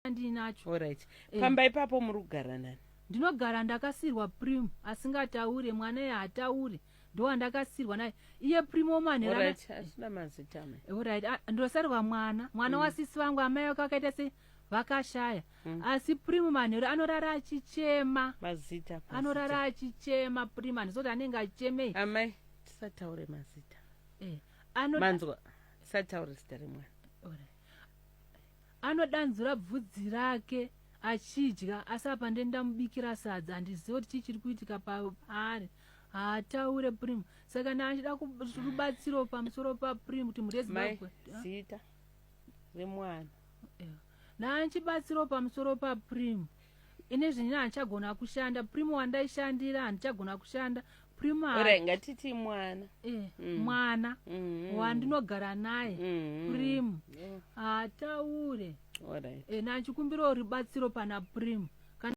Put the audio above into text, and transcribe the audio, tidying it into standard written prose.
Ndinacho. Alright. Eh. Pamba ipapo muri kugara nani? Ndinogara ndakasirwa Prim asingataure, mwana iye haataure, ndowandakasirwa naye iye Prim womanhera. Alright, asina mazita mai. Alright, ndosarwa mwana wasisi vangu, amai vake vakaita sei, vakashaya. Asi Prim manheru anorara achichema. Mazita. Mazita. Anorara achichema Prim, handizoti anenge achichemei. Amai, tisataure mazita. Eh, Manzwa, tisataure zita remwana. Alright. Anodanzura bvudzi rake achidya, asi apa ndendamubikira sadza, handizivi kuti chii chiri kuitika paari. Haataure Prim, saka ndaachida rubatsiro pamusoro paPrim kuti mhuri Mai, yeZimbabwe zita remwana. Ndaanchibatsiro pamusoro paPrim. Ine zvinini handichagona kushanda. Prim wandaishandira handichagona kushanda. Prim Alright, ngatiti mwana. Mwana wandinogara naye, Prim, haataure. Alright. Nanchikumbirawo rubatsiro pana Prim.